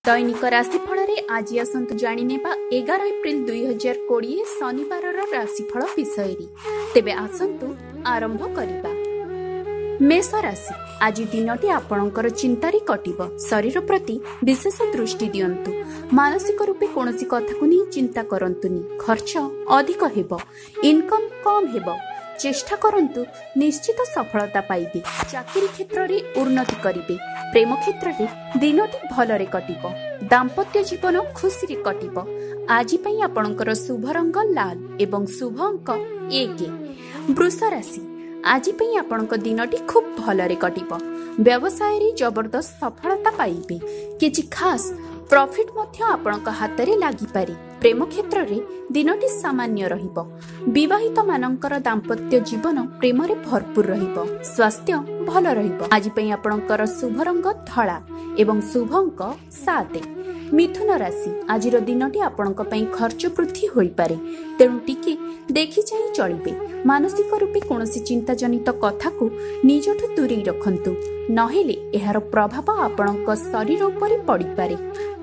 ଦୈନିକ ରାଶିଫଳରେ ଆଜି ଆସନ୍ତୁ ଜାଣିନେବା 11 ଏପ୍ରିଲ 2020 ଶନିବାରର ରାଶିଫଳ ବିଷୟରେ। ତେବେ ଆସନ୍ତୁ ଆରମ୍ଭ କରିବା। ମେଷ ରାଶି, ଆଜି ଦିନଟି ଆପଣଙ୍କର ଚିନ୍ତାରେ କଟିବ। ଶରୀର ପ୍ରତି ବିଶେଷ ଦୃଷ୍ଟି ଦିଅନ୍ତୁ। ମାନସିକ ରୂପେ କୌଣସି କଥାକୁ ନେଇ ଚିନ୍ତା କରନ୍ତୁନି। ଖର୍ଚ୍ଚ ଅଧିକ ହେବ, ଇନକମ୍ କମ୍ ହେବ। ଚେଷ୍ଟା କରନ୍ତୁ, ନିଶ୍ଚିତ ସଫଳତା ପାଇବେ। ଚାକିରି କ୍ଷେତ୍ରରେ ଉନ୍ନତି କରିବେ। ପ୍ରେମ କ୍ଷେତ୍ରରେ ଦିନଟି ଭଲରେ କଟିବ। ଦାମ୍ପତ୍ୟ ଜୀବନ ଖୁସିରେ କଟିବ। ଆଜି ପାଇଁ ଆପଣଙ୍କର ଶୁଭ ରଙ୍ଗ ଲାଲ ଏବଂ ଶୁଭ ଅଙ୍କ 1। ବୃଷ ରାଶି, ଆଜି ପାଇଁ ଆପଣଙ୍କ ଦିନଟି ଖୁବ୍ ଭଲରେ କଟିବ। ବ୍ୟବସାୟରେ ଜବରଦସ୍ତ ସଫଳତା ପାଇବେ। କିଛି ଖାସ୍ ପ୍ରଫିଟ୍ ମଧ୍ୟ ଆପଣଙ୍କ ହାତରେ ଲାଗିପାରେ। ପ୍ରେମ କ୍ଷେତ୍ରରେ ଦିନଟି ସାମାନ୍ୟ ରହିବ। ବିବାହିତମାନଙ୍କର ଦାମ୍ପତ୍ୟ ଜୀବନ ପ୍ରେମରେ ଭରପୁର ରହିବ। ସ୍ୱାସ୍ଥ୍ୟ ଭଲ ରହିବ। ଆଜି ପାଇଁ ଆପଣଙ୍କର ଶୁଭ ରଙ୍ଗ ଧଳା ଏବଂ ଶୁଭ ଅଙ୍କ 7। ମିଥୁନ ରାଶି, ଆଜିର ଦିନଟି ଆପଣଙ୍କ ପାଇଁ ଖର୍ଚ୍ଚ ବୃଦ୍ଧି ହୋଇପାରେ, ତେଣୁ ଟିକେ ଦେଖି ଚାହିଁ ଚଳିବେ। ମାନସିକ ରୂପେ କୌଣସି ଚିନ୍ତାଜନିତ କଥାକୁ ନିଜଠୁ ଦୂରେଇ ରଖନ୍ତୁ, ନହେଲେ ଏହାର ପ୍ରଭାବ ଆପଣଙ୍କ ଶରୀର ଉପରେ ପଡ଼ିପାରେ।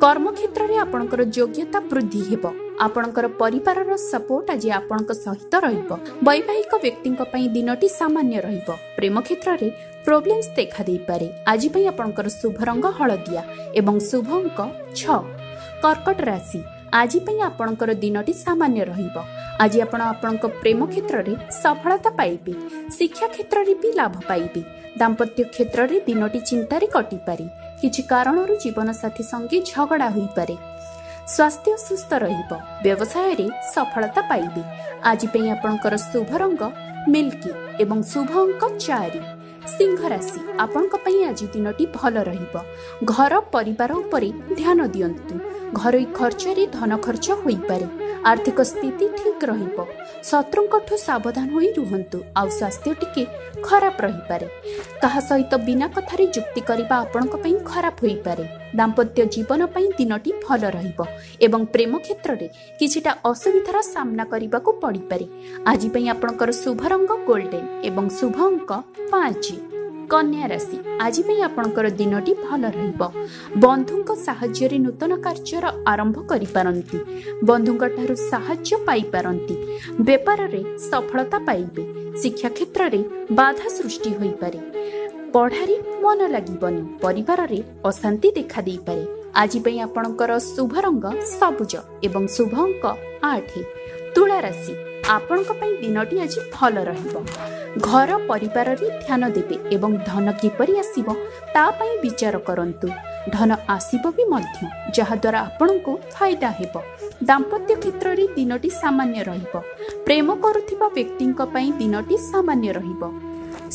କର୍ମକ୍ଷେତ୍ରରେ ଆପଣଙ୍କର ଯୋଗ୍ୟତା ବୃଦ୍ଧି ହେବ। ଆପଣଙ୍କର ପରିବାରର ସପୋର୍ଟ ଆଜି ଆପଣଙ୍କ ସହିତ ରହିବ। ବୈବାହିକ ବ୍ୟକ୍ତିଙ୍କ ପାଇଁ ଦିନଟି ସାମାନ୍ୟ ରହିବ। ପ୍ରେମ କ୍ଷେତ୍ରରେ ପ୍ରୋବ୍ଲେମ୍ସ ଦେଖାଦେଇପାରେ। ଆଜି ପାଇଁ ଆପଣଙ୍କର ଶୁଭ ରଙ୍ଗ ହଳଦିଆ ଏବଂ ଶୁଭ ଅଙ୍କ 6। କର୍କଟ ରାଶି, ଆଜି ପାଇଁ ଆପଣଙ୍କର ଦିନଟି ସାମାନ୍ୟ ରହିବ। ଆଜି ଆପଣ ଆପଣଙ୍କ ପ୍ରେମ କ୍ଷେତ୍ରରେ ସଫଳତା ପାଇବେ। ଶିକ୍ଷା କ୍ଷେତ୍ରରେ ବି ଲାଭ ପାଇବେ। ଦାମ୍ପତ୍ୟ କ୍ଷେତ୍ରରେ ଦିନଟି ଚିନ୍ତାରେ କଟିପାରେ। କିଛି କାରଣରୁ ଜୀବନସାଥୀ ସଙ୍ଗେ ଝଗଡ଼ା ହୋଇପାରେ। ସ୍ୱାସ୍ଥ୍ୟ ସୁସ୍ଥ ରହିବ। ବ୍ୟବସାୟରେ ସଫଳତା ପାଇବେ। ଆଜି ପାଇଁ ଆପଣଙ୍କର ଶୁଭ ରଙ୍ଗ ମିଲ୍କି ଏବଂ ଶୁଭ ଅଙ୍କ 4। ସିଂହ ରାଶି, ଆପଣଙ୍କ ପାଇଁ ଆଜି ଦିନଟି ଭଲ ରହିବ। ଘର ପରିବାର ଉପରେ ଧ୍ୟାନ ଦିଅନ୍ତୁ। ଘରୋଇ ଖର୍ଚ୍ଚରେ ଧନ ଖର୍ଚ୍ଚ ହୋଇପାରେ। ଆର୍ଥିକ ସ୍ଥିତି ଠିକ୍ ରହିବ। ଶତ୍ରୁଙ୍କଠୁ ସାବଧାନ ହୋଇ ରୁହନ୍ତୁ, ଆଉ ସ୍ୱାସ୍ଥ୍ୟ ଟିକେ ଖରାପ ରହିପାରେ। କାହା ସହିତ ବିନା କଥାରେ ଯୁକ୍ତି କରିବା ଆପଣଙ୍କ ପାଇଁ ଖରାପ ହୋଇପାରେ। ଦାମ୍ପତ୍ୟ ଜୀବନ ପାଇଁ ଦିନଟି ଭଲ ରହିବ ଏବଂ ପ୍ରେମ କ୍ଷେତ୍ରରେ କିଛିଟା ଅସୁବିଧାର ସାମ୍ନା କରିବାକୁ ପଡ଼ିପାରେ। ଆଜି ପାଇଁ ଆପଣଙ୍କର ଶୁଭ ରଙ୍ଗ ଗୋଲ୍ଡେନ୍ ଏବଂ ଶୁଭ ଅଙ୍କ 5। କନ୍ୟା ରାଶି, ଆଜି ପାଇଁ ଆପଣଙ୍କର ଦିନଟି ଭଲ ରହିବ। ବନ୍ଧୁଙ୍କ ସାହାଯ୍ୟରେ ନୂତନ କାର୍ଯ୍ୟର ଆରମ୍ଭ କରିପାରନ୍ତି। ବନ୍ଧୁଙ୍କଠାରୁ ସାହାଯ୍ୟ ପାଇପାରନ୍ତି। ବେପାରରେ ସଫଳତା ପାଇବେ। ଶିକ୍ଷା କ୍ଷେତ୍ରରେ ବାଧା ସୃଷ୍ଟି ହୋଇପାରେ। ପଢ଼ାରେ ମନ ଲାଗିବନି। ପରିବାରରେ ଅଶାନ୍ତି ଦେଖାଦେଇପାରେ। ଆଜି ପାଇଁ ଆପଣଙ୍କର ଶୁଭ ରଙ୍ଗ ସବୁଜ ଏବଂ ଶୁଭ ଅଙ୍କ 8। ତୁଳା ରାଶି, ଆପଣଙ୍କ ପାଇଁ ଦିନଟି ଆଜି ଭଲ ରହିବ। ଘର ପରିବାରରେ ଧ୍ୟାନ ଦେବେ ଏବଂ ଧନ କିପରି ଆସିବ ତା ପାଇଁ ବିଚାର କରନ୍ତୁ। ଧନ ଆସିବ ବି ମଧ୍ୟ, ଯାହାଦ୍ୱାରା ଆପଣଙ୍କୁ ଫାଇଦା ହେବ। ଦାମ୍ପତ୍ୟ କ୍ଷେତ୍ରରେ ଦିନଟି ସାମାନ୍ୟ ରହିବ। ପ୍ରେମ କରୁଥିବା ବ୍ୟକ୍ତିଙ୍କ ପାଇଁ ଦିନଟି ସାମାନ୍ୟ ରହିବ।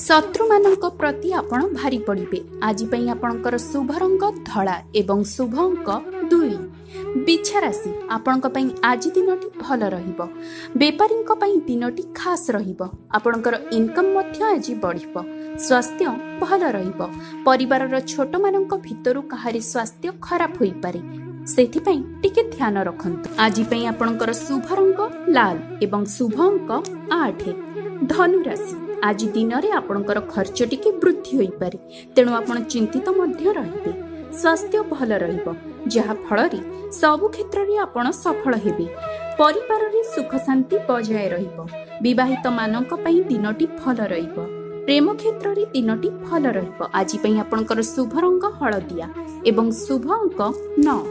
ଶତ୍ରୁମାନଙ୍କ ପ୍ରତି ଆପଣ ଭାରି ପଡ଼ିବେ। ଆଜି ପାଇଁ ଆପଣଙ୍କର ଶୁଭ ରଙ୍ଗ ଧଳା ଏବଂ ଶୁଭ ଅଙ୍କ 2। ବିଛା ରାଶି, ଆପଣଙ୍କ ପାଇଁ ଆଜି ଦିନଟି ଭଲ ରହିବ। ବେପାରୀଙ୍କ ପାଇଁ ଦିନଟି ଖାସ୍ ରହିବ। ଆପଣଙ୍କର ଇନକମ୍ ମଧ୍ୟ ଆଜି ବଢ଼ିବ। ସ୍ୱାସ୍ଥ୍ୟ ଭଲ ରହିବ। ପରିବାରର ଛୋଟମାନଙ୍କ ଭିତରୁ କାହାରି ସ୍ୱାସ୍ଥ୍ୟ ଖରାପ ହୋଇପାରେ, ସେଥିପାଇଁ ଟିକେ ଧ୍ୟାନ ରଖନ୍ତୁ। ଆଜି ପାଇଁ ଆପଣଙ୍କର ଶୁଭ ରଙ୍ଗ ଲାଲ ଏବଂ ଶୁଭ ଅଙ୍କ 8। ଧନୁ ରାଶି, ଆଜି ଦିନରେ ଆପଣଙ୍କର ଖର୍ଚ୍ଚ ଟିକେ ବୃଦ୍ଧି ହୋଇପାରେ, ତେଣୁ ଆପଣ ଚିନ୍ତିତ ମଧ୍ୟ ରହିବେ। ସ୍ୱାସ୍ଥ୍ୟ ଭଲ ରହିବ, ଯାହା ଫଳରେ ସବୁ କ୍ଷେତ୍ରରେ ଆପଣ ସଫଳ ହେବେ। ପରିବାରରେ ସୁଖ ଶାନ୍ତି ବଜାୟ ରହିବ। ବିବାହିତମାନଙ୍କ ପାଇଁ ଦିନଟି ଭଲ ରହିବ। ପ୍ରେମ କ୍ଷେତ୍ରରେ ଦିନଟି ଭଲ ରହିବ। ଆଜି ପାଇଁ ଆପଣଙ୍କର ଶୁଭ ରଙ୍ଗ ହଳଦିଆ ଏବଂ ଶୁଭ ଅଙ୍କ 9।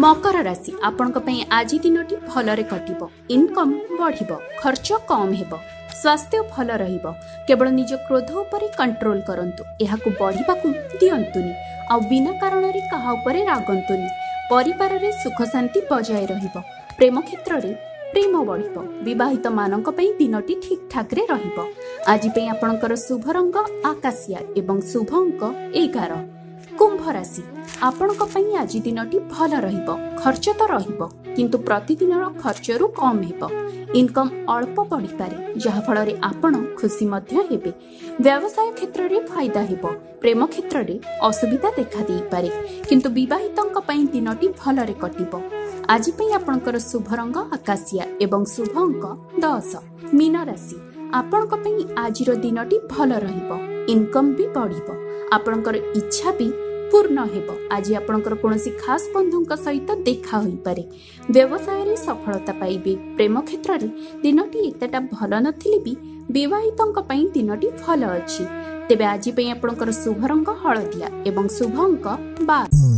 ମକର ରାଶି, ଆପଣଙ୍କ ପାଇଁ ଆଜି ଦିନଟି ଭଲରେ କଟିବ। ଇନକମ୍ ବଢ଼ିବ, ଖର୍ଚ୍ଚ କମ୍ ହେବ, ସ୍ୱାସ୍ଥ୍ୟ ଭଲ ରହିବ। କେବଳ ନିଜ କ୍ରୋଧ ଉପରେ କଣ୍ଟ୍ରୋଲ କରନ୍ତୁ, ଏହାକୁ ବଢ଼ିବାକୁ ଦିଅନ୍ତୁନି, ଆଉ ବିନା କାରଣରେ କାହା ଉପରେ ରାଗନ୍ତୁନି। ପରିବାରରେ ସୁଖ ଶାନ୍ତି ବଜାୟ ରହିବ। ପ୍ରେମ କ୍ଷେତ୍ରରେ ପ୍ରେମ ବଢ଼ିବ। ବିବାହିତମାନଙ୍କ ପାଇଁ ଦିନଟି ଠିକ୍ ଠାକ୍ରେ ରହିବ। ଆଜି ପାଇଁ ଆପଣଙ୍କର ଶୁଭ ରଙ୍ଗ ଆକାଶିଆ ଏବଂ ଶୁଭ ଅଙ୍କ 11। କୁମ୍ଭ ରାଶି, ଆପଣଙ୍କ ପାଇଁ ଆଜି ଦିନଟି ଭଲ ରହିବ। ଖର୍ଚ୍ଚ ତ ରହିବ, କିନ୍ତୁ ପ୍ରତିଦିନର ଖର୍ଚ୍ଚରୁ କମ୍ ହେବ। ଇନକମ୍ ଅଳ୍ପ ବଢ଼ିପାରେ, ଯାହାଫଳରେ ଆପଣ ଖୁସି ମଧ୍ୟ ହେବେ। ବ୍ୟବସାୟ କ୍ଷେତ୍ରରେ ଫାଇଦା ହେବ। ପ୍ରେମ କ୍ଷେତ୍ରରେ ଅସୁବିଧା ଦେଖାଦେଇପାରେ, କିନ୍ତୁ ବିବାହିତଙ୍କ ପାଇଁ ଦିନଟି ଭଲରେ କଟିବ। ଆଜି ପାଇଁ ଆପଣଙ୍କର ଶୁଭ ରଙ୍ଗ ଆକାଶିଆ ଏବଂ ଶୁଭ ଅଙ୍କ 10। ମୀନ ରାଶି, ଆପଣଙ୍କ ପାଇଁ ଆଜିର ଦିନଟି ଭଲ ରହିବ। ଇନକମ୍ ବି ବଢ଼ିବ, ଆପଣଙ୍କର ଇଚ୍ଛା ବି ପୂର୍ଣ୍ଣ ହେବ। ଆଜି ଆପଣଙ୍କର କୌଣସି ଖାସ୍ ବନ୍ଧୁଙ୍କ ସହିତ ଦେଖା ହୋଇପାରେ। ବ୍ୟବସାୟରେ ସଫଳତା ପାଇବେ। ପ୍ରେମ କ୍ଷେତ୍ରରେ ଦିନଟି ଏତେଟା ଭଲ ନଥିଲେ ବି ବିବାହିତଙ୍କ ପାଇଁ ଦିନଟି ଭଲ ଅଛି। ତେବେ ଆଜି ପାଇଁ ଆପଣଙ୍କର ଶୁଭ ରଙ୍ଗ ହଳଦିଆ ଏବଂ ଶୁଭ ଅଙ୍କ 12।